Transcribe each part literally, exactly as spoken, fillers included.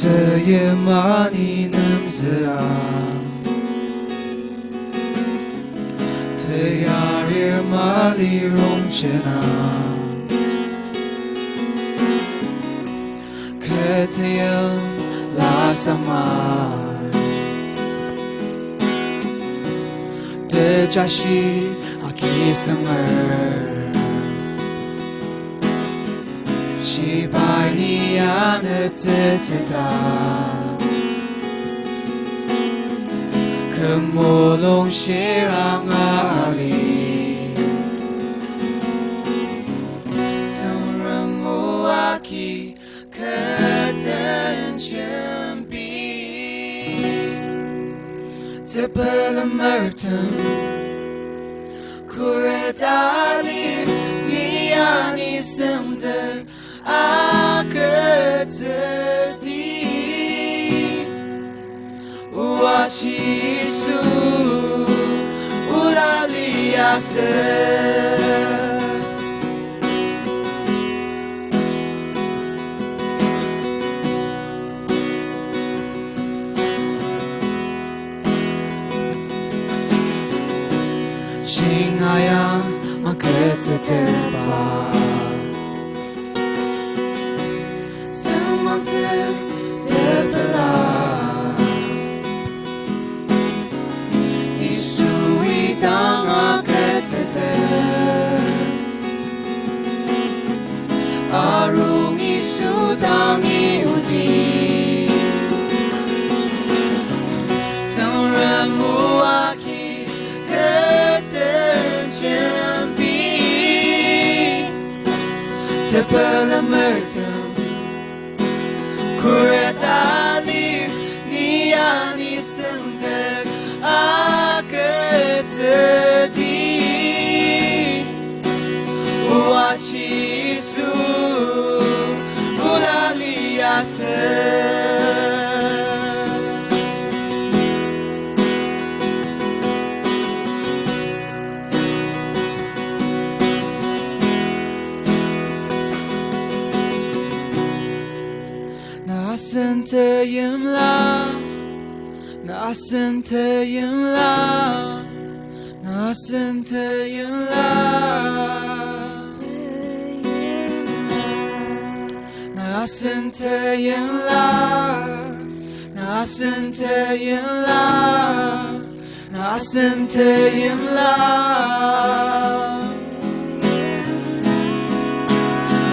Teyimaninem züa, teyarir mali rongchena. Kü teim la sama, tejashi akisenger. Shibai ni aneptsütsüta, kü mulung shiranga ali. Tsüngrem o aki, kü den jembi. Tepelemertem khuret alir, ni ani sengzük agütsüdi. O Aji Yisu, ola liasü. Shingaia maketsüteba, sengmangtsü tepela, Yisui dang agütsüte. Arung Yisu dangi odi. Tsüngrem o aki, kü den jembi. Tepelemertem khuret alir, ni ani sengzük agütsüdi. O Aji Yisu, ola liasü. Na asen teimla, na asen teimla, na asen teimla. Na asen teimla, na asen teimla, na asen teimla.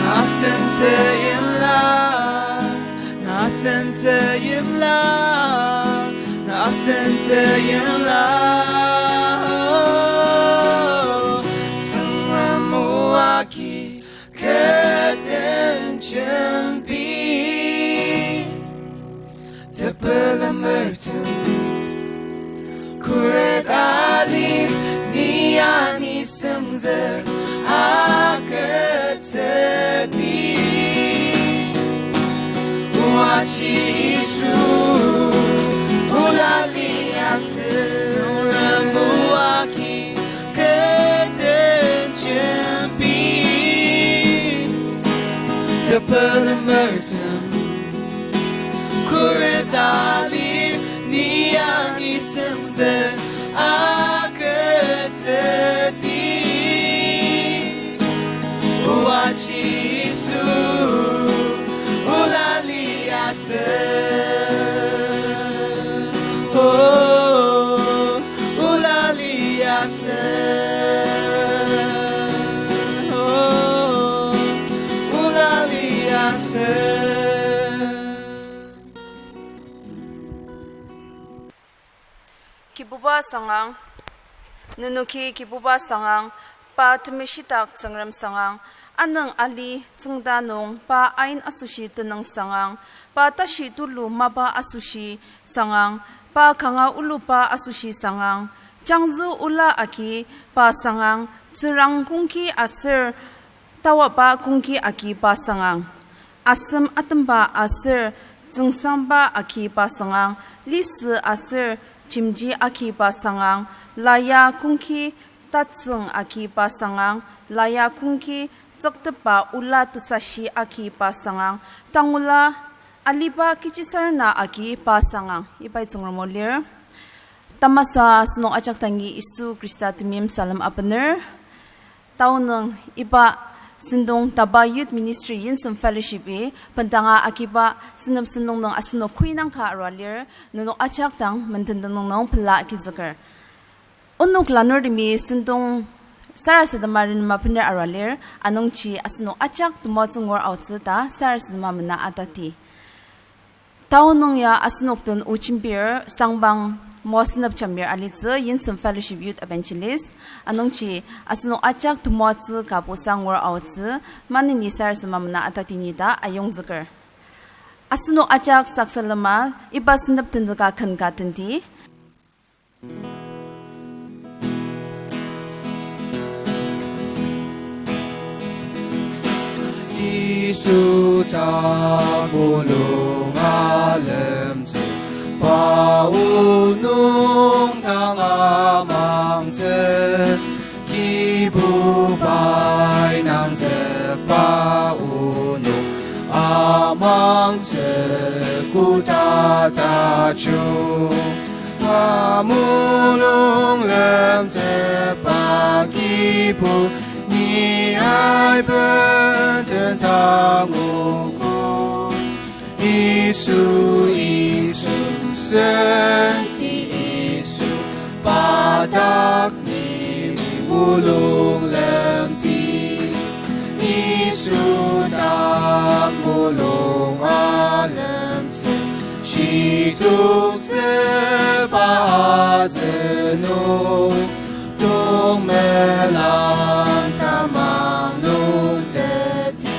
Na asen teimla, na asen teimla, na asen teimla. Tsüngrem o aki, kü den jembi. Tepelemertem khuret alir, ni ani sengzük agütsüdi. O Aji Yisu, ola liasü. Tsüngrem o aki, kü den jembi. Tepelemertem khuret alir, ni ani sengzük agütsüdi. O Aji Yisu, ola liasü. O, ola liasü. O, ola liasü. Kibuba sangang, nenoki Kibuba sangang, pa temeshitak Tsüngrem sangang, anüng ali tsüngda nung pa ain asoshi tenüng sangang, pa tashi tulu mapa asoshi sangang, pa kanga uluba asoshi sangang, jangzü ola agi pa sangang, tsürang kongki aser tawaba kongki agi pa sangang, asem atemba aser tsüngsangba agi pa sangang, lisü aser jimji agi pa sangang, laya kongki tatsüng agi pa sangang, laya kongki tsüktepa ola tesashi agi pa sangang, tangula Aliba kechisarena agi pa sangang, ibai Tsüngrem o lir. Tamasa asenok ajak dangi Yisu Khrista temeim salem abener. Tao nung iba sentong DABA Youth Ministry Yinsem Fellowship-i bendanga agiba sentep sentong nung asenok khuinang ka arua lir, nenok ajak dang menden tenüng nung pela agizüker. Onok lanurtemi sentong sarasadema renema bener arua lir, anungji asenok ajak temoatsü ngur aotsü ta sarasadema mena atati. Tao nung ya asenok den o jembir Sangpang Moa Senep Jamir alitsü, Yinsem Fellowship Youth Evangelist, anungji asenok ajak temoatsü ka busa ngur aotsü, maneni sarasadema mena atati ni ta ayongzüker. Asenok ajak saksalema iba sentep tenzüka ken ka tenti. Yisu takülung alemtsü, pa o nung tanga mangtsü, Kibubai nangzükba onok amangtsü koda tajung. Pa mulung lemtetba Kibu, ni aiben tentang ogo. Yisu, Yisu, senti Yisu, pa dak ni mulung lemti. Yisu dak mulung alemtsü, shitoktsüba azünung, tongmelang tamang nung teti,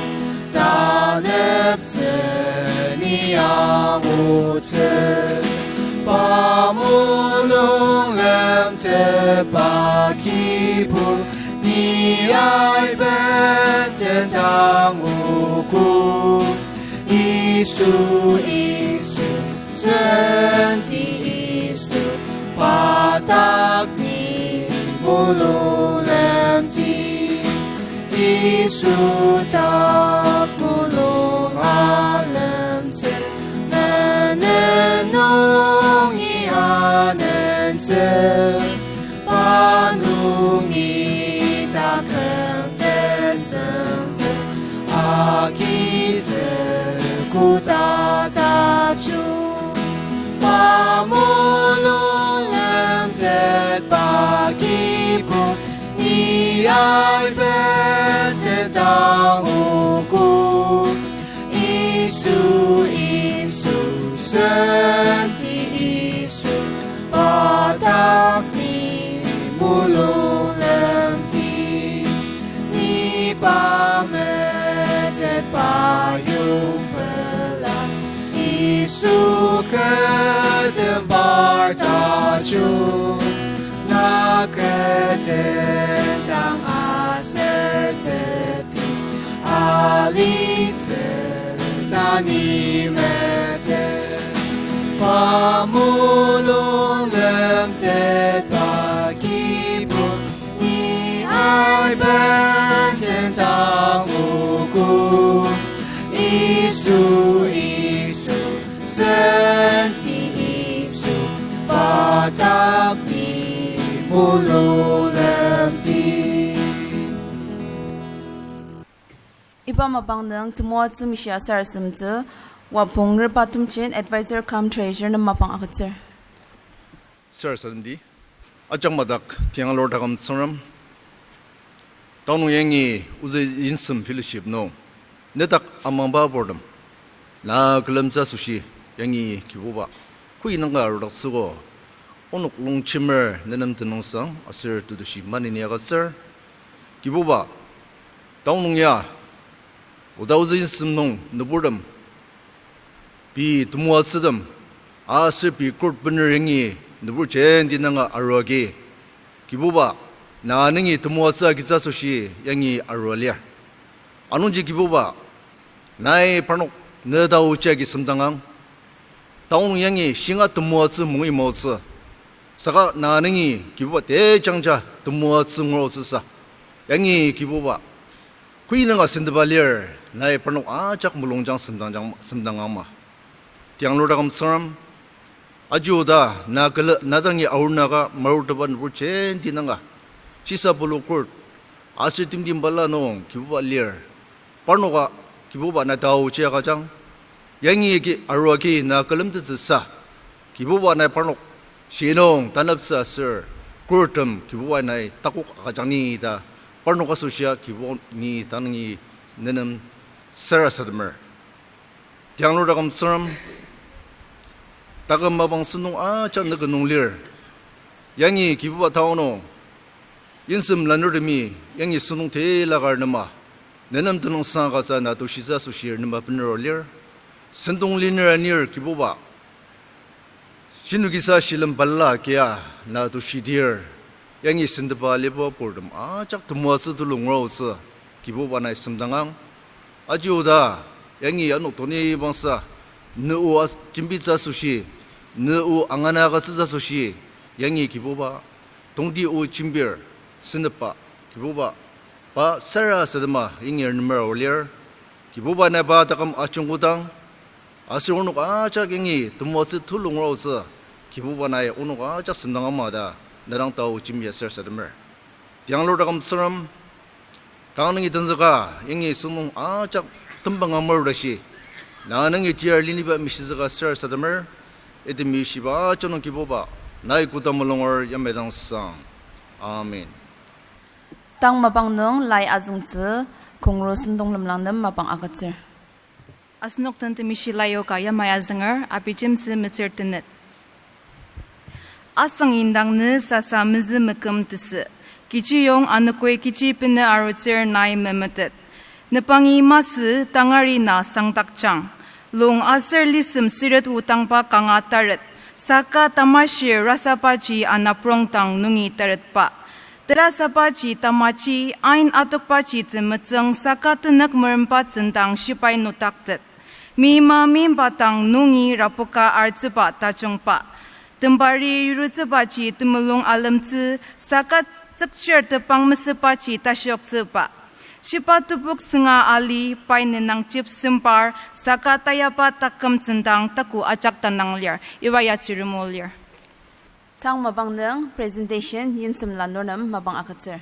tanep tsüni angutsü. Pa mulung lemtetba Kibu, ni aiben tentang ogo. Yisu, Yisu, senti Yisu, pa dak ni mulung lemti. Yisu dak mulung alemtsü, menen nungi anentsü, pa nungi taküm tesüngtsü, agitsü koda tajung. Pa mulung lemtetba Kibu, ni aiben tentang ogo. Yisu, Yisu, senti Yisu, pa dak ni mulung lemti. Ni pa metetba yongpela, Yisu kü tembar tajung. Na kü tentang aser teti, alitsü ta ni meten. Pa mulung lemtetba Kibu, ni aiben tentang ogo. Yisu, Yisu, senti Yisu, pa dak ni mulung lemti. Iba mapang nung temoatsü mishia sarasademtsü, Wapong Repa Temjen, Advisor cum Treasurer nem mapang agütsür. Sarasademdi, ajak madak tiangalur taküm Tsüngrem. Tanü yangi ozü Yinsem Fellowship nung nedak amangba purtem, na külemtsü asoshi yangi Kibuba, kü inangka arudaktsüogo, onok longjemer nenem tenüngsang aser tetushi maneni agütsür. Kibuba, tanü ya, oda ozü Yinsem nung nüburtem, pei temoatsütem, aser pei court bener yangi nübur jenti nanga aruagi, Kibuba, na nungi temoatsü agitsü asoshi yangi arua lir. Anungji Kibuba, nai parnok ne taochi agi semdangang, tanü yangi shinga temoatsü mungi maotsü, saka na nungi Kibuba tejangja temoatsü ngurotsüsa, yangi Kibuba, kü inanga sentepa lir, nai parnok ajak mulungjang semdangjang, semdangang ma. Tianglur taküm Tsüngrem, aji oda na külü na dangi aor naka maruteba nübur jenti nanga, shisa pulu kurt, aser timtem bala nung Kibuba lir. Parnoka Kibuba na taochi agüjang. Yangi ki arua ki na külemtettsüsa, Kibuba nai parnok shi nung taneptsü aser kurtem Kibuba nai takok agüjang ni ta, parnok asoshia Kibuba ni tanangi nenem sarasademer. Tianglur taküm Tsüngrem, taküm mapang sentong ajak ne kü nung lir. Yangi Kibuba tao nung, yimsem lanurtemi yangi sentong tila kar nema, nenem tenüngsang agütsü na tushitsü asoshi nema bener lir. Sentong liner anir Kibuba, shinokisa shilem balala kia na tushidir, yangi sentepa aliba purtem ajak temoatsü tulu nguraotsü Kibuba nai semdangang. Aji oda, yangi ano toni bangsa, ne o as-, jembitsü asoshi, ne o angana agütsütsü asoshi, yangi Kibuba, tongti o jembir, sentepa, Kibuba, pa sarasadema yangi ernemer aor lir. Kibuba nai pa taküm ajungkodang, aser onok ajak yangi temoatsü tulu nguraotsü, Kibuba nai onok ajak semdang ama ta, ne dang tao jembi sarasademer. Tianglur taküm Tsüngrem, tang nungi tenzüka, yangi sentong ajak tembanga marutashi, na nungi tiyar liniba mishizüka sarasademer, item mishiba ajak nung Kibuba, nai koda mulunger yamai dang sang. Amen. Tang mapang nung lai azüngtsü, kongro sentong lemlang nem mapang agütsür. Asenok den temeshi laioka yamai azünger, abijemtsü metsür tenet. Asang indang nü sasa mezü meküm tesü, kechiyong anokoi kechi benü arutsür nai memetet. Nepangi masü tangari na sangdakjang. Lung aser lisem seret o tangba kanga taret, saka tamashir rasabaji anaprongdang nungi taretba. Terasabaji tamaji, ain atokbaji temetsüng saka tenük meremba tsüngdang shibai nütaktet. Mima mimba dang nungi rapoka artsüba tajungba. Tembari yurutsübaji temulung alemtsü, saka tsükchir tepang mesübaji tashioktsüba. Shiba tepok sünga ali, pai nenang chip sempar, saka tayaba taküm tsüngdang taku ajak tanang lir, iba ya tsüremo lir. Tang mapang nung presentation yimsem lanur nem mapang agütsür.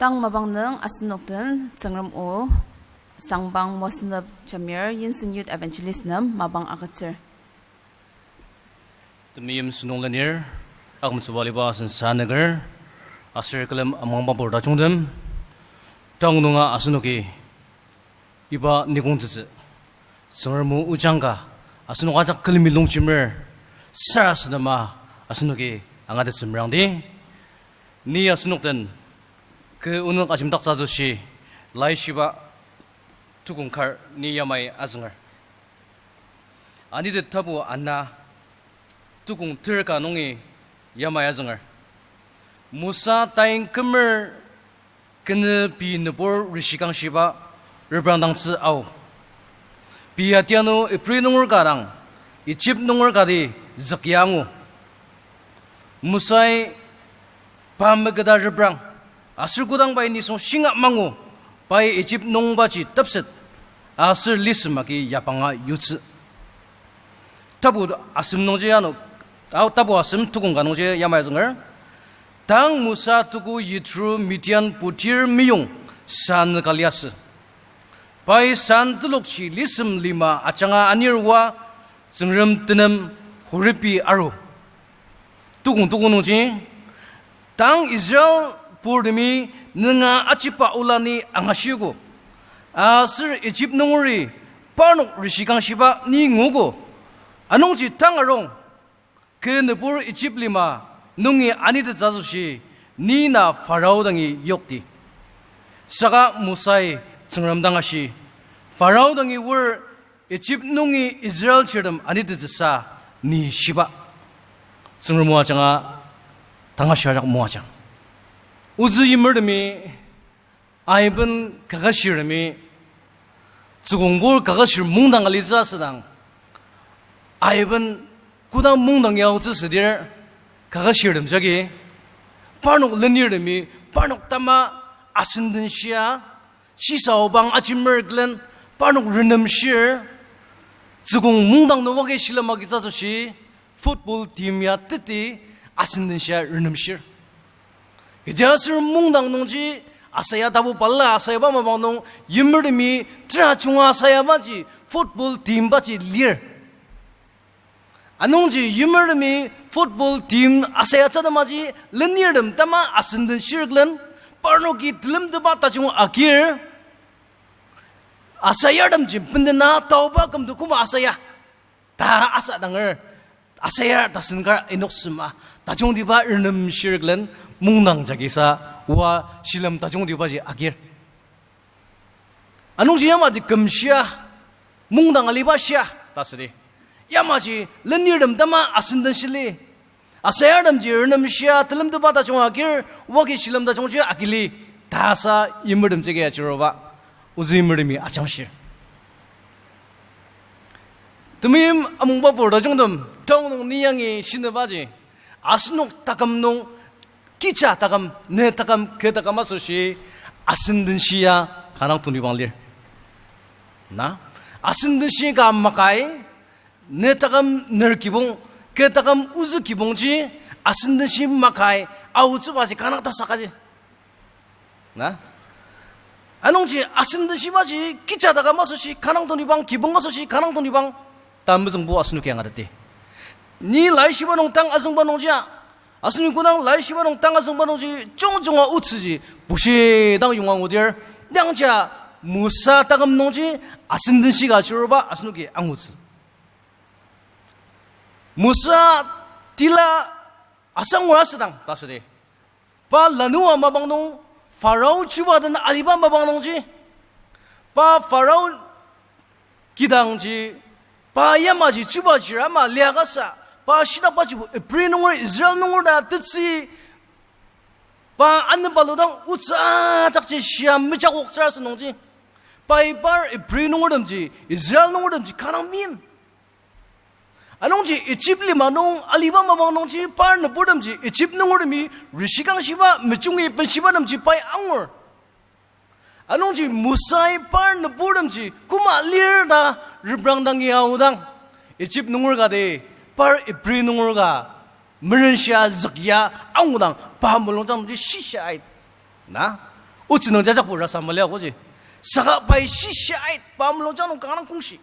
Tang mapang nung asenok den Tsüngrem o Sangpang Mosenep Jamir, Yinsen Youth Evangelist nem mapang agütsür. Temeim sentong lenir, akümtsüba aliba asen sanüker, aser külem amangba pur tajungtem, tang nunga asenoki iba nikongtsütsü, Tsüngrem o ojang ka, asenok ajak külemi longjemer sarasadema asenoki angatettsü merangdi. Ni asenok den kü onük ajemdaktsü asoshi Laishiba tukong kar ni yamai azünger. Anitet tapu ana tukong ter ka nungi yamai azünger. Mosa tain kümer kenü pei nübur rishikangshiba reprangdangtsü ao. Pei atianu Ibri nunger ka dang Ijip nunger kati zükya angu. Mosai pa meketa reprang, aser kodang pai nisung shinga mangu, pai Ijip nungbaji tepset, aser lisem agi yapanga yutsü. Tapu asem nungji ano, ao tapu asem tukong ka nungji yamai azünger. Tang Mosa tuku yitru Midian putir meyong san ka liasü. Pai san telokji lisem lima ajanga anir oa Tsüngrem tenem Horebi aru. Tukong tuku nungji, tang Israel purtemi nünga ajiba ola ni angashiogo, aser Ijip nungeri parnok rishikangshiba ni nguogo. Anungji tang arung, kü nübur Ijip lima nungi anitettsü asoshi ni na Pharao dangi yokdi. Saka Mosai Tsüngrem dang ashi, Pharao dangi oar Ijip nungi Israel chirtem anitettsüsa ni shiba. Tsüngrem o ajanga tangashia ajak moajang. Ozü yimertemi aiben kaketshirtemi, tsükongkur kaketshir mungdang alitsü asüdang, aiben kodang mungdang yaotsü südir, kaketshirtem jagi, parnok lenirtemi, parnok tama asendenshia, shisaobang ajemer külen, parnok renemshir, tsükong mungdang nung wagi shilem agitsü asoshi, football team ya teti asendenshia renemshir. Kechiaser mungdang nungji asaya tapu balala asayaba mapang nung yimertemi tera junga asayabaji football team baji lir. Anungji yimertemi football team asayatsü atemaji lenirtem tama asendenshir külen parnoki telemtetba tajung agir asayartemji bendena taoba kümto koma asaya ta asüdanger asayar tasen kar inok sema tajungtiba renemshir külen mungdang jagisa oa shilem tajungtibaji agir. Anungji yamaji kümshia, mungdang aliba shia ta südi. Yamaji lenirtem tama asendenshili. Asayartemji renemshia telemtetba tajung agir, wagi shilem tajungji agili, ta sa yimertemji agi achiruba, ozü yimertemi ajangshir. Temeim amungba pur tajungtem, tang nung ni yangi shinübaji, asenok taküm nung, kija taküm, ne taküm, kü taküm asoshi, asendenshia kanga tongtibang lir. Na, asendenshi ka makai, ne taküm ner kibong, kü taküm ozü kibongji, asendenshi makai, aotsübaji kanga tasakaji. Na, anungji asendenshibaji kija taküm asoshi kanga tongtibang, kibong asoshi kanga tongtibang, ta mezüngbo asenoki angateti. Ni Laishiba nung tang azüngba nungjia, asenoki kodang Laishiba nung tang azüngba nungji, jungjunga otsüji bushidang yonga ngudir, yangja Mosa taküm nungji asendenshi ka achiruba asenoki angutsü. Mosa tila asangur asüdang ta südi. Pa lanua mapang nung, Pharao chuba den aliba mapang nungji, pa Pharao kidangji, pa yamaji chuba jir ama liakasa, pa shitakbajibo Ibri nunger Israel nunger ta tetsü, pa anebaludang otsü ajakji shia mejakoktsür asü nungji, pai par Ibri nungertemji, Israel nungertemji kanga meim. Anungji Ijip lima nung aliba mapang nungji par nüburtemji Ijip nungertemi rishikangshiba mejungi benshiba temji pai angur. Anungji Mosai par nüburtemji koma lir ta reprangdangi aodang, Ijip nunger kati par Ibri nunger ka merenshia zükya angudang pa mulungjangji shisha ait. Na, Otsü nung jajakbo rasa mali akoji. Saka pai shisha ait, pa mulungjang nung kanga kongshi.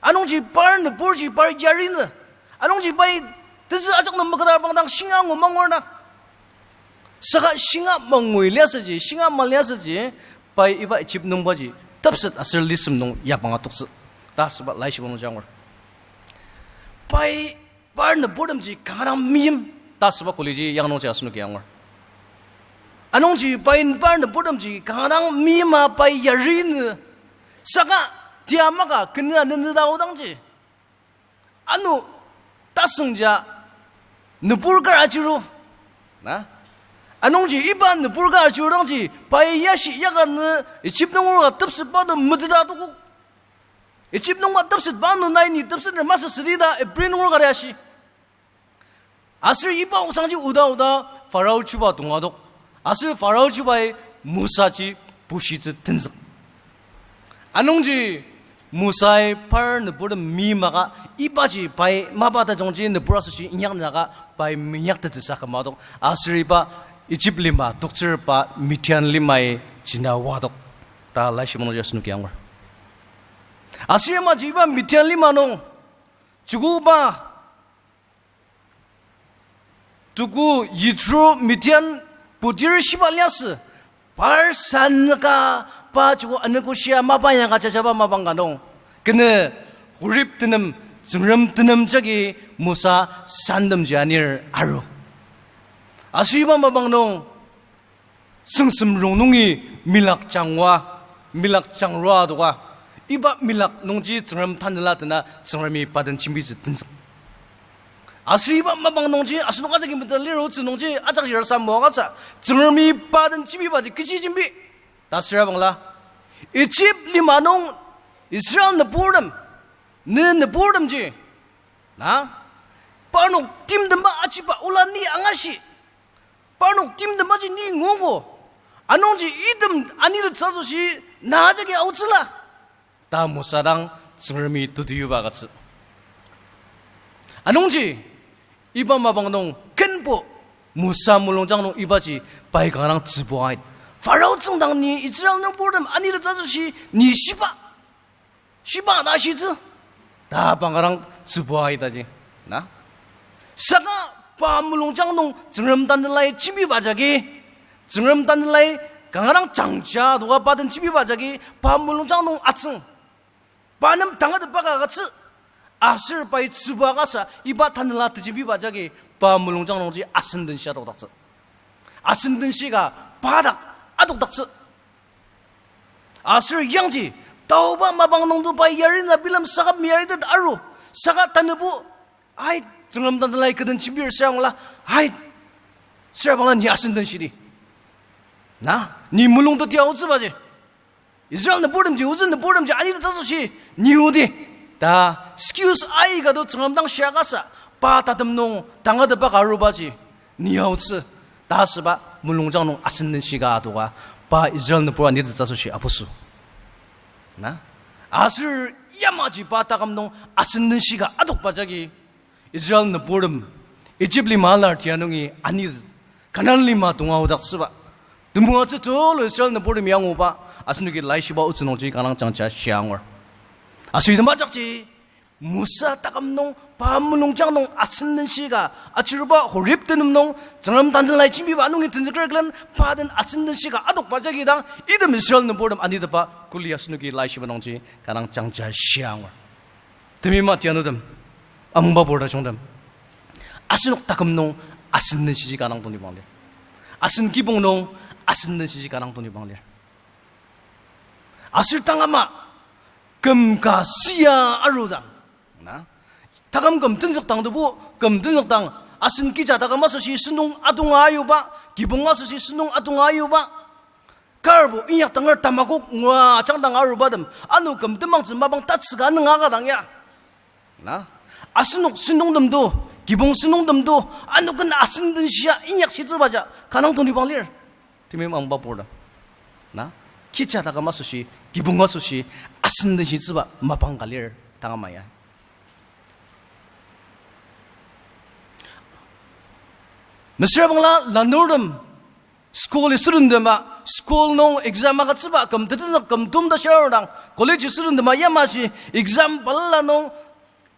Anungji par nüburji par yarinü. Anungji pai tezü ajak nung meketa bangdang shinga ngu mangur na. Saka shinga mangui liasüji, shinga maliasüji, pai iba Egypt nungbaji, tepset aser lisem nung yapanga toktsü. Ta asüba laishiba nungji angur. Pai par nüburtemji kanga dang meim ta asüba koliji yang nungji asenoki angur. Anungji pai par nüburtemji kanga dang meima pai yarinü. Saka tia maka kenü anenü ta aodangji. Ano tasüngja nübur kar ajiru. Na? Anungji iba nübur kar ajiru dangji pai yashi yakanü Egypt nunger ka tepsetba to meteta tokok. Egypt nungba tepsetba ano nai ni tepsetner masü südi ta Hebrew nunger ka ashi. Aser iba osangji oda oda Pharaoh chuba tongadok. Aser Pharaoh chubai Mosaji bushitsü tenzük. Anungji Mosai par nüburtem meimaka ibaji pai mapa tajungji nübur asoshi inyakyaka pai minyaktettsüsa kümadok. Aser iba Egypt lima toktsür pa Midian limai jina wadok. Ta laishiba nungji asenoki angur. Aser yamaji iba Midian lima nung joko pa tuku Yitro Midian putir shiba liasü, par sanka pa joko anogoshia mapa yaka jajaba mapang ka nung. Kenü Horeb tenem, Tsüngrem tenem jagi Mosa santemji anir aru. Aser iba mapang nung, süngsem rongnungi milak jangwa, milak jangrua adoka. Iba milak nungji Tsüngrem tanela tena Tsüngremi pa den jembitsü tenzük. Aser iba mapang nungji asenok ajaki meta lir otsü nungji ajak yirsa moakasa Tsüngremi pa den jembibaji kechi jembi. Ta süra bangla, Egypt lima nung Israel nüburtem, ne nüburtemji, na, parnok timtemba achiba ola ni angashi. Parnok timtembaji ni nguogo. Anungji item anitettsü asoshi na jagi aotsüla. Ta Mosa dang Tsüngremi teti yuba agütsü. Anungji iba mapang nung kenbo Mosa mulungjang nung ibaji pai kanga dang tsübua ait. Pharaoh tsüngdang ni Israel nüburtem anitettsü asoshi ni shiba shiba ta shitsü. Ta pa kanga dang tsübua itaji. Na? Saka pa mulungjang nung Tsüngrem tanelai jembiba jagi, Tsüngrem tanelai kanga dang jangja adoka pa den jembiba jagi, pa mulungjang nung atsüng. Pa nem tangatetba ka agütsü. Aser pai tsübua kasa iba tanela tejembiba jagi pa mulungjang nungji asen den shia adokdaktsü. Asen den shia ka pa dak adokdaktsü. Aser yangji, taoba mapang nungto pai yarina bilem saka meyaritet aru, saka tanübo, ai, Tsüngrem tanelai kü den jembir süra bangla, ai, süra bangla ni asen den shidi. Na, ni mulung teti aotsübaji. Israel nüburtemji, ozü nüburtemji, anitettsü asoshi, ni odi. Ta, excuse aika to Tsüngrem dang shia kasa, pa tatem nung tangatetba ka arubaji, ni aotsü. Ta asüba mulungjang nung asen den shia ka adoka, pa Israel nübur anitettsü asoshi apusü. Na? Aser yamaji pa taküm nung asen den shia ka adokba jagi, Israel nüburtem, Egypt lima alar tia nungi ani Kanan lima tonga aodaktsüba. Temoatsü tulu Israel nüburtem anguba, asenoki laishiba otsü nungji kanga dang jangja shia angur. Aser item ajakji, Mosa taküm nung pa mulungjang nung asen den shia ka, achiruba Horeb tenem nung, Tsüngrem tanelai jembiba nungi tenzüker külen, pa den asen den shia ka adokba jagi dang, item Israel nüburtem anitetba, kuli asenoki laishiba nungji kanga dang jangja shia angur. Temeim atianutem, amungba purta jungtem. Asenok taküm nung asen den shiji kanga dang tongtibang lir. Asen kibong nung asen den shiji kanga dang tongtibang lir. Aser tang ama küm ka sia arudang. Na? Taküm küm tenzükdang tebu, küm tenzükdang asen kija taküm asoshi sentong atonga ayuba, kibong asoshi sentong atonga ayuba. Karbo inyak tangar tamakok ngua ajangdang arubatem, ano küm temangtsü mapang tatsüka nüngaka dang ya. Na? Asenok sentongtem to, kibong sentongtem to, ano ken asen den shia inyak shitsübaja kanga dang tongtibang lir. Temeim amungba purta. Na? Kija taküm asoshi, kibong asoshi, asen den shitsüba mapang ka lir tang ama ya. Mesüra bangla lanurtem, school studenttem a, School nung exam agütsüba küm tetenzük küm tum ta shirurudang, college student tema yamaji exam balala nung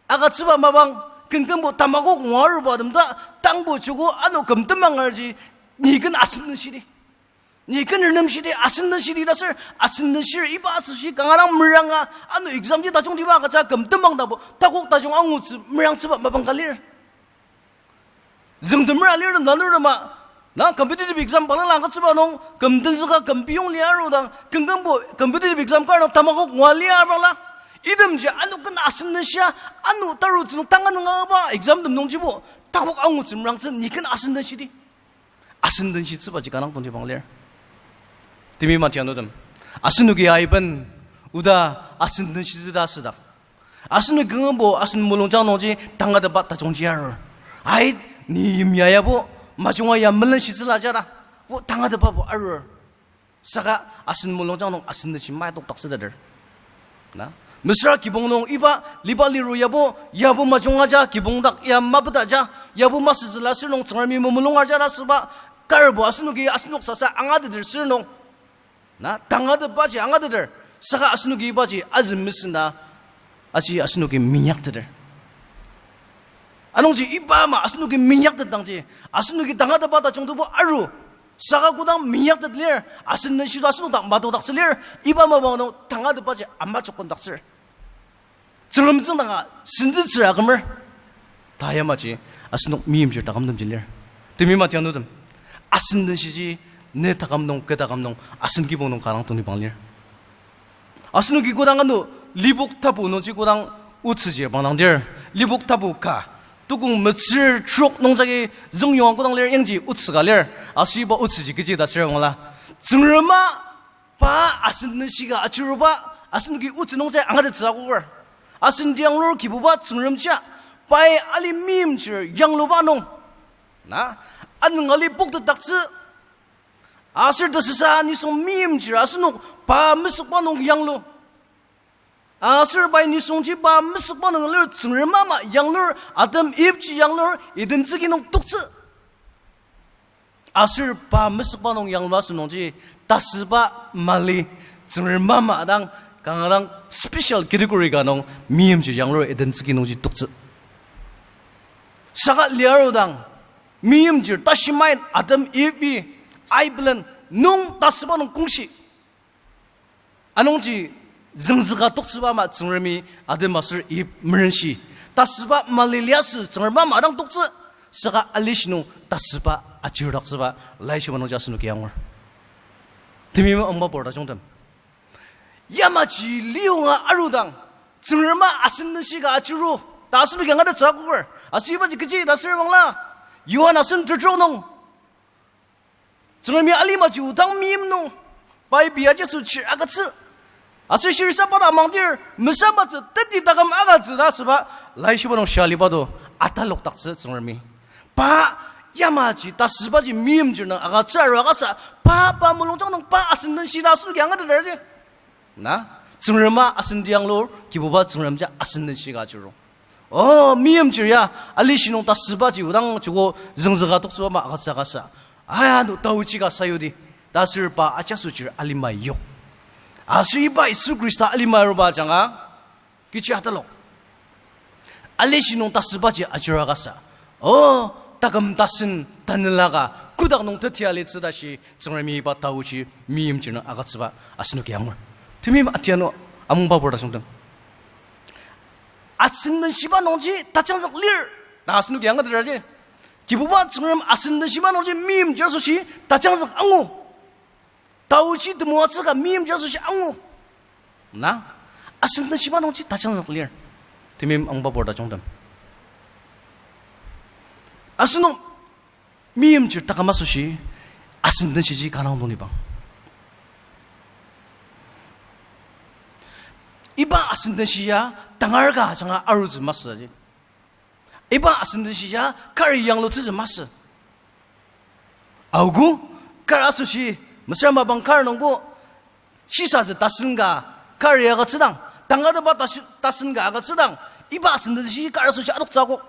agütsüba mapang, kenkenbo tamakok ngua aruba tem ta, tangbo joko ano küm temangerji, ni ken asen den shidi. Ni ken renem shidi, asen den shidi ta sür, asen den shir iba asoshi kanga dang meranga, ano exam ji tajungtiba agütsü küm temang dangbo, takok tajung angutsü merangtsüba mapang ka lir. Züngtemer alir tem lanur tema, na competitive exam balala agütsüba nung, küm tenzüka küm piyong lia arudang, kenkenbo competitive exam kar nung tamakok ngua lia abala. Itemji ano ken asen den shia, ano tarutsü nung tanga nung aba exam tem nungjibo, takok angutsü merangtsü ni ken asen den shidi. Asen den shitsübaji kanga dang tongtibang lir. Temeim atianutem, asenoki aiben oda asen den shitsü ta südak, asenoki kenkenbo asen mulungjang nungji tangatetba tajungji arur. Ai, ni yimya yabo, majunga ya melen shitsüla ja ta, o tangatetbabo arur. Saka asen mulungjang nung asen den shi maitokdaktsüteter. Na, mesüra kibong nung iba liba liru yabo, yabo majunga ja kibong dak ya mapeta ja, yabo masütsüla sür nung Tsüngremi memulunga ja ta süba karbo asenoki asenok sasa angateter sür nung, na, tangatetbaji angateter, saka asenoki ibaji azü mesena, aji asenoki minyakteter. Anungji iba ama asenoki minyaktetdangji, asenoki tangatetba tajungtebo aru, saka kodang minyaktet lir, asen den shito asenok dak matokdaktsü lir, iba mapang nung tangatetbaji ama jokondaktsür. Tsüngrem tsüngdanga sentetsür akümer. Ta yamaji asenok meimchir takümtemji lir. Temeim atianutem, asen den shiji ne taküm nung, kü taküm nung, asen kibong nung kanga dang tongtibang lir. Asenoki kodang ano Lipok tapu nungji kodang otsüji bangdangdir, Lipok tapu ka, tukong metsür trok nungjagi züngyonga kodang lir yangji otsü ka lir, aser iba otsüji kechi ta süra bangla, Tsüngrema pa asen den shika achiruba, asenoki otsü nungji angatettsü akoker. Asen tianglur Kibuba Tsüngremjia, pai ali meimchir yangluba nung, na, anünga ali poktetdaktsü, aser tesüsa nisung meimchir asenok pa mesükba nung yanglu. Aser pai nisungji pa mesükba nung lir, Tsüngrem ama yanglur, Adam Eve ji yanglur, Eden tsüki nung toktsü. Aser pa mesükba nung yanglu asü nungji, tasüba mali, Tsüngrem ama dang, kanga dang special category ka nung meimchir yanglur Eden tsüki nungji toktsü. Saka liarudang, meimchir tashi main Adam Eve-i, aibelen nung tasüba nung kongshi. Anungji züngzüka toktsüba ama Tsüngremi Adam aser Eve merenshi. Tasüba mali liasü Tsüngrem ama dang toktsü, saka alishi nung tasüba achirdaktsüba laishiba nungji asenoki angur. Temeim angba pur tajungtem, yamaji liyonga arudang, Tsüngrema asen den shika achiru ta asenoki angatettsü akoker. Aser ibaji kechi ta süra bangla, Johan asen tetrok nung, Tsüngremi alimaji odang meim nung, pai pei ajaso chir agütsü. Aser shirisa pa ta amangdir, mesabatsü teti taküm agütsü ta asüba, laishiba nung shia aliba to, atalokdaktsü Tsüngremi. Pa yamaji, tasübaji meimchir nung agütsü arua kasa, pa, pa mulungjang nung pa asen den shi ta asenoki angateter ji. Na, Tsüngrema asen tianglur, Kibuba Tsüngremjia asen den shika achiru. O, meimchir ya, alishi nung tasübaji odang joko züngzüka toktsüba ama agütsü kasa, aya, ano taochi ka sayudi, ta aser pa ajaso chir alima yok. Aser iba Yisu Khrista alima aruba ajanga, kechi atalok. Alishi nung tasübaji achira kasa, o, taküm tasen tanela ka kotak nung tetia litsü ta shi Tsüngremi iba taochi meimchir nung agütsüba asenoki angur. Temeim atianu amungba pur tajungtem, asen den shiba nungji tajangzük lir ta asenoki angateter ji. Kibuba Tsüngrem asen den shiba nungji meimchir asoshi tajangzük angu. Taochi temoatsü ka meimchir asoshi angu. Na, asen den shiba nungji tajangzük lir. Temeim angba pur tajungtem, asenok meimchir taküm asoshi asen den shiji kanga dang tongtibang. Iba asen den shi ya tangar ka ajanga arutsü masü ji. Iba asen den shi ya kari yanglutsütsü masü. Aogo, kar asoshi, mesüra mapang kar nungbo, shisatsü tasen ka, kari agütsüdang, tangatetba tashi-, tasen ka agütsüdang, iba asen den shi kar asoshi adoktsü akok.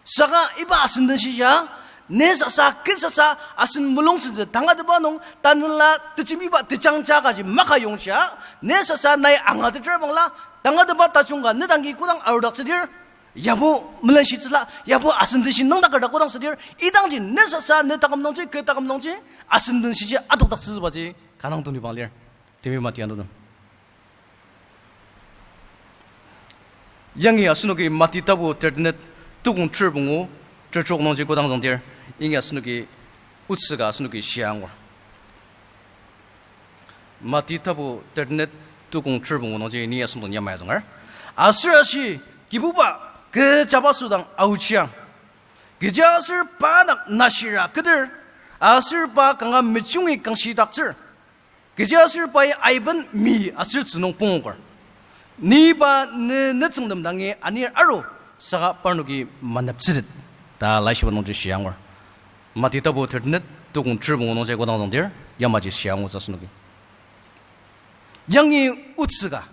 Saka iba asen den shi ya, Ne sasa, kü sasa, asen mulung sentsü tangatetba nung, tanela tejembiba tejangja kaji maka yongshia, ne sasa nai angateter bangla, tangatetba tajung ka ne dangi kodang arudaktsüdir, yabo melenshitsüla, yabo asen denshi nüngdaker ta kodang südir, idangji ne sasa, ne taküm nungji, kü taküm nungji, asen denshiji adokdaktsübaji, kanang tuni bang lir. Temeim atianutem. Yangi asenoki Mati tapu tertenet tukong ter pungu tertrok nungji kodang züngdir, yangi asenoki otsü ka asenoki shia angur. Mati tapu tertenet tukong ter pungu nungji ni asenok den yamai azünger. Aser ashi, Kibuba, kü jabaso dang aochiang. Kechiaser pa dak nashira keter, aser pa kanga mejungi kangshidaktsür. Kechiaser pai aiben mi aser tsünung pungoker. Ni pa ne nütsüngtem dangi anir aru, saka parnoki maneptsütet, ta laishiba nungji shia angur. Mati tapu tertenet tukong ter pungu nungji kodang züngdir, yamaji shia angutsü asenoki. Yangi otsü ka,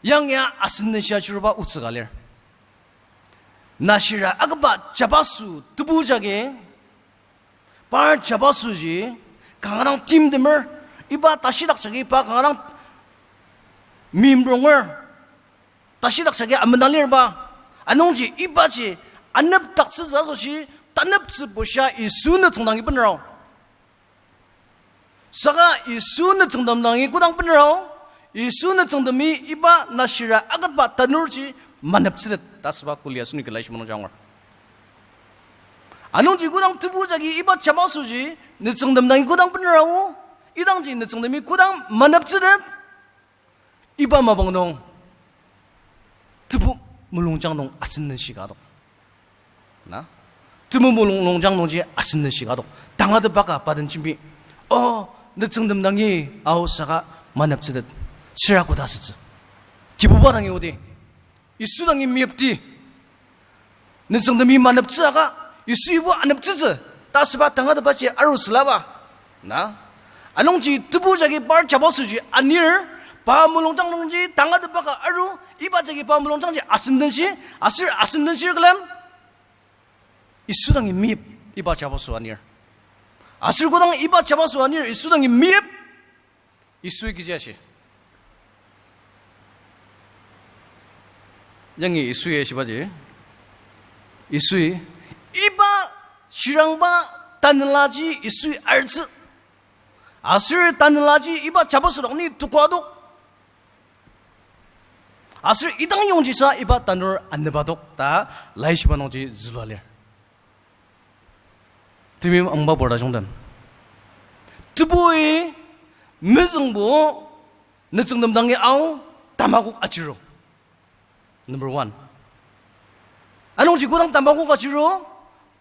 yangia asen denshi achiruba otsü ka lir. Nashira akaba jabaso tebu jagi, par jabasoji kanga dang timtemer, iba tashidak jagi pa kanga dang mimronger, tashidak jagi amenalirba. Anungji ibaji anepdaktsütsü asoshi taneptsü bushia Yisu nütsüng dangi benerao. Saka Yisu nütsüngtem dangi kodang benerao, Yisu nütsüngtemi iba nashira akaba tanurji maneptsütet ta asüba kuli asenoki laishiba nungji angur. Anungji kodang tebu jagi iba jabasoji nütsüngtem dangi kodang benerao, idangji nütsüngtemi kodang maneptsütet, iba mapang nung tebu mulungjang nung asen denshi ka adok. Na? Tebu mulung-, mulungjang nungji asen denshi ka adok. Tangatetba ka pa den jembi. O, nütsüngtem dangi ao saka maneptsütet. Süra koda asütsü. Kibuba dangi odi. Yisu dangi meyipti. Nütsüngtemi maneptsü aka, Yisuibo aneptsütsü, ta asüba tangatetbaji aru sülaba. Na? Anungji tebu jagi par jabasoji anir, pa mulungjang nungji tangatetba ka aru, iba jagi pa mulungjangji asen denshi, aser asen denshir külen, Yisu dangi meyip iba jabaso anir. Aser kodang iba jabaso anir Yisu dangi meyip, Yisui kechi ashi? Yangi Yisui ashibaji, Yisui, iba shirangba tanelaji Yisui artsü. Aser tanelaji iba jabaso dang ni tokadok. Aser idang yongjisa iba tanur anepadok ta laishiba nungji zülua lir. Temeim amungba purta jungtem. Tebui mezüngbo nütsüngtem dangi ao tamakok ajiru. Number one. Anungji kodang tamakok ajiru,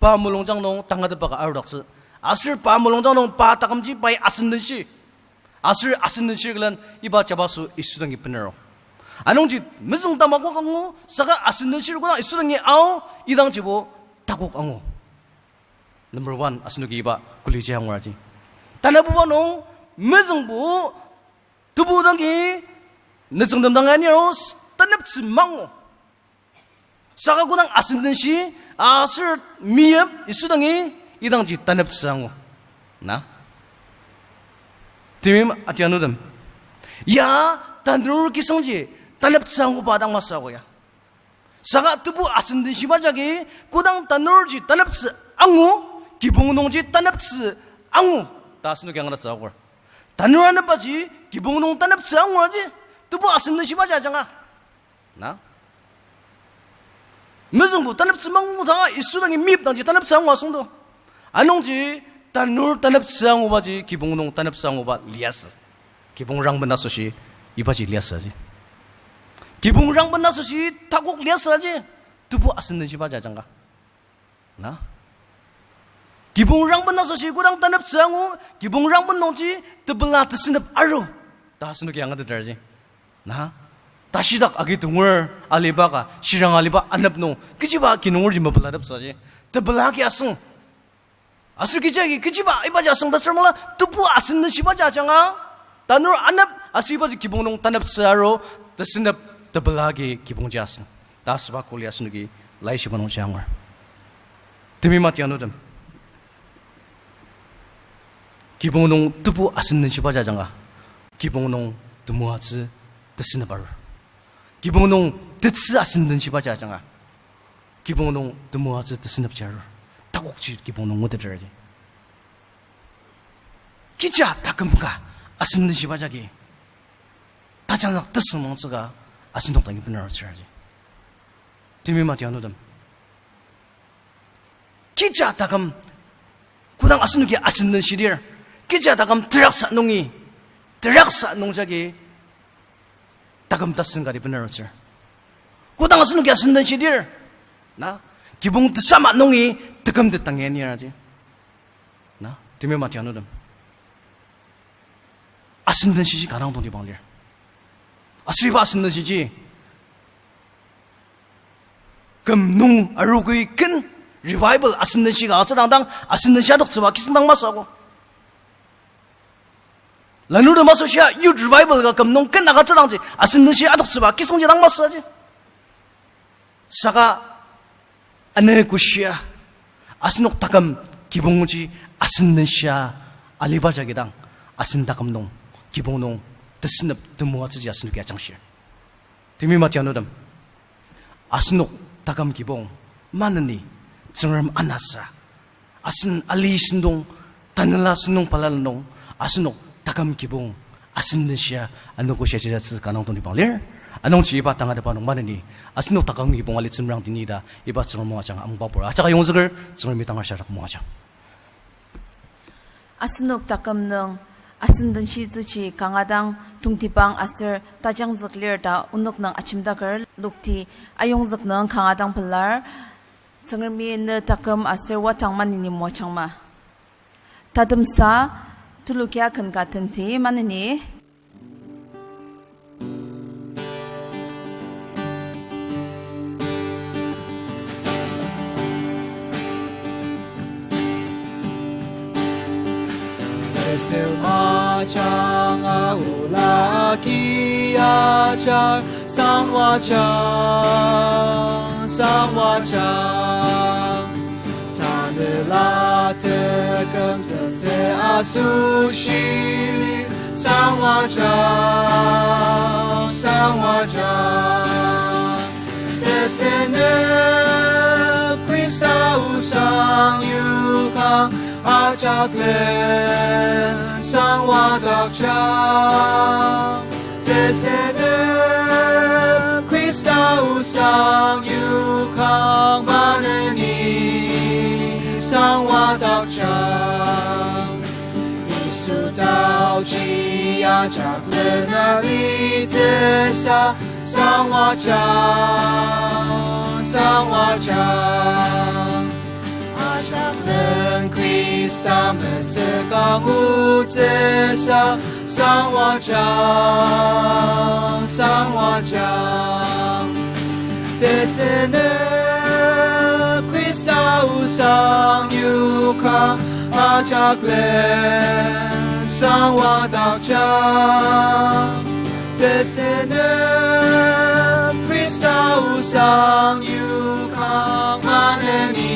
pa mulungjang nung tangatetba ka arudaktsü. Aser pa mulungjang nung pa takümji pai asen denshi. Aser asen denshir külen iba jabaso Yisu dangi beneru. Anungji mezüng tamakok angu, saka asen denshir kodang Yisu dangi ao, idangjibo takok angu. Number one, asenoki iba kuliji angur aji. Tanabuba nung, mezüngbo, tebu dangi, nütsüngtem dangi anir, taneptsü mangu. Saka kodang asen denshi, aser meyip, Yisu dangi, idangji taneptsü angu. Na? Temeim atianutem. Ya, tanur kisangji, taneptsü anguba dang masü ako ya. Saka tebu asen denshiba jagi, kodang tanurji taneptsü angu, kibong nungji taneptsü angu, ta asenoki angata süakur. Tanur anepaji, kibong nung taneptsü angu aji, tebu asen denshibaji ajanga. Na? Mezüngbo taneptsü mangu saka Yisu dangi meyipdangji taneptsü angu asüngdo. Anungji tanur taneptsü angubaji kibong nung taneptsü anguba liasü. Kibong rangben asoshi ibaji liasü aji. Kibong rangben asoshi takok liasü aji. Tebu asen denshibaji ajanga. Na? Kibong rangben asoshi kodang taneptsü angu, kibong rangben nungji tepela tesünep aru, ta asenoki angateter aji. Na? Tashidak agi tunger aliba ka, shirang aliba anep nung, kechiba ki nungerji mepelateptsü aji. Tepela agi asüng. Aser kechi agi, kechiba ibaji asüng ta sür mala, tebu asen denshibaji ajanga, tanur anep, aser ibaji kibong nung taneptsü aru, tesünep tepela agi kibongji asüng. Ta asüba kuli asenoki laishiba nungji angur. Temeim atianutem. Kibong nung tebu asen den shibaji ajanga, kibong nung temoatsü tesünep arur. Kibong nung tetsü asen den shibaji ajanga, kibong nung temoatsü tesünepji arur. Takokji kibong nung nguteter aji. Kecha taküm ka asen den shiba jagi tajangzük tesüngmangtsü ka asenok dangi bener arutsür aji. Temeim atianutem, kecha taküm kodang asenoki asen den shidir, kecha taküm teraksa nungi, teraksa nung jagi taküm tasen kati bener arutsür. Kodang asenoki asen den shidir, na, kibong tesama nungi tekümtet tangi anir aji. Na, temeim atianutem, asen den shiji kanga dang tongtibang lir. Aser iba asen den shiji küm nung arogoi ken revival asen den shi ka agütsüdang dang asen den shi adoktsüba kisüng dang masü ako. Lanurtem asoshia youth revival ka küm nung ken agütsüdangji asen den shi adoktsüba kisüngji dang masü aji. Saka ane koshia, asenok taküm kibongji asen den shia aliba jagi dang, asen taküm nung, kibong nung tesünep temoatsüji asenoki ajangshir. Temeim atianutem, asenok taküm kibong maneni Tsüngrem anasa, asen ali sentong, tanela sentong balala nung, asenok taküm kibong asen den shia anogo shia jajatsü kanga dang tongtibang lir. Anungji iba tangatetba nung maneni asenok taküm kibong alitsü merangdi ni ta iba Tsüngrem o ajanga amungba pur ajak ayongzüker, Tsüngremi tangar shia ajak moajang. Asenok taküm nung asen den shitsüji kanga dang tongtibang aser tajangzük lir ta onok nung ajemdaker lokti ayongzük nung kanga dang pelar. Tsüngremi ne taküm aser watang maneni moajangma. Tatemsa telokia ken ka tenti maneni. Tesem ajanga ola agi ajar, sangwaja, sangwaja. Tanela tekümzüktsü asoshi, sangwaja, sangwaja. Tesenep Khrista osang yukang ajaklen sangwadakja. Tesenep Khrista osang yukang maneni sangwadakja. Yisu taoji ajaklen alitsüsa sangwaja, sangwaja. Ajaklen Khrista mesüka ngutsüsa sangwaja, sangwaja. Tesenep Khrista osang yukang ajaklen sangwadakja. Tesenep Khrista osang yukang maneni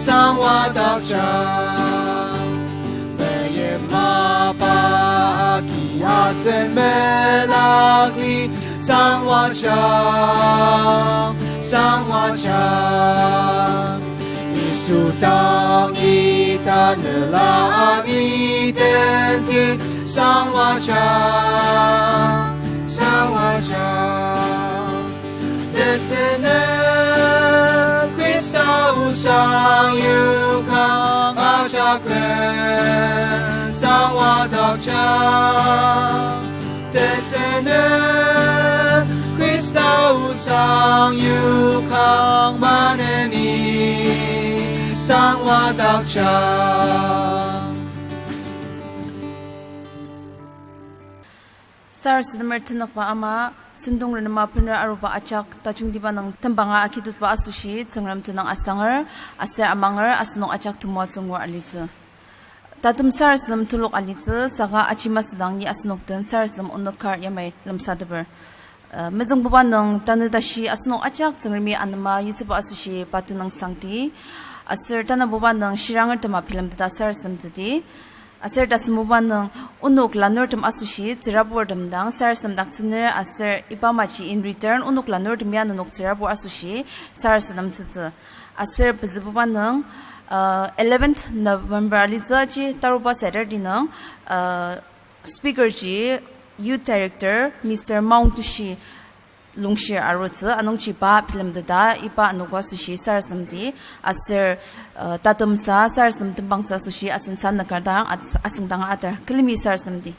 sangwadakja. Meyimaba agi asen melakli sangwaja, sangwaja. Yisu dangi tanela angi tenti sangwaja, sangwaja. Tesenep Khrista osang yukang ajaklen sangwadakja. Tesenep Khrista osang yukang maneni sangwadakja. Sarasademer tenükba ama, sentong renema bener aruba ajak tajungtiba nung tembanga agitutba asoshi Tsüngrem tenüng asanger, aser amanger asenok ajak temoatsü ngur alitsü. Tatem sarasadem telok alitsü, saka aji masüdang ni asenok den sarasadem onük kar yamai lemsateper. Uh, mezüngbuba nung tanü tashi asenok ajak Tsüngremi anema yutsüba asoshi pa tenüng sangdi. Aser tanabuba nung shirangertem bilemteta sarasademtsüdi. Aser tasembuba nung onok lanurtem asoshi tsüraburtem dang sarasademdaktsüner aser iba maji in return onok lanurtem ya nenok tsürabur asoshi sarasademtsütsü. Aser pezübuba nung, uh, eleventh November alitsü aji taruba Saturday nung, uh, speaker ji Youth Director Mister Maung Tushi lungshir arutsü, anungji pa bilemteta iba anogo asoshi sarasademdi, aser, uh, tatemsa sarasadem tembangtsü asoshi asen sa nükar dang at-, asüngdang atar külemi sarasademdi.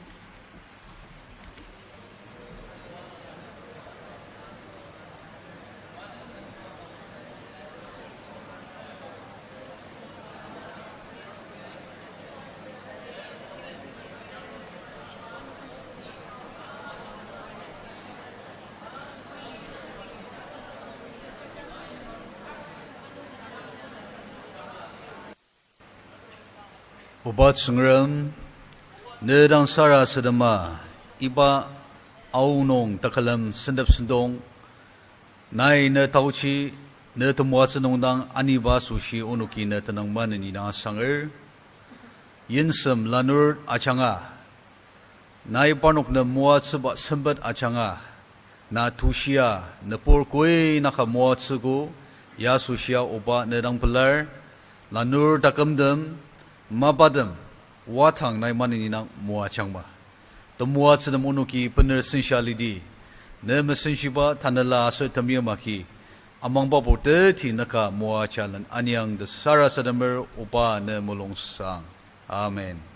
Oba Tsüngrem, ne dang sarasadema iba aonung takülem sentep sentong, nai ne taochi, ne temoatsü nung dang aniba asoshi onoki ne tenüng maneni dang asanger. Yimsem lanur ajanga, nai parnok nem moatsüba sempet ajanga, na tushia, nübur koi naka moatsüogo, ya asoshia Oba ne dang pelar, lanur takümtem, mapatem, wadang nai maneni dang moajangma. Temoatsütem onoki bener sensa lidi, ne mesenshiba tanela aser temeim agi, amangbapur teti naka moajalen aniang ta sarasademer Oba ne mulungsang. Amen.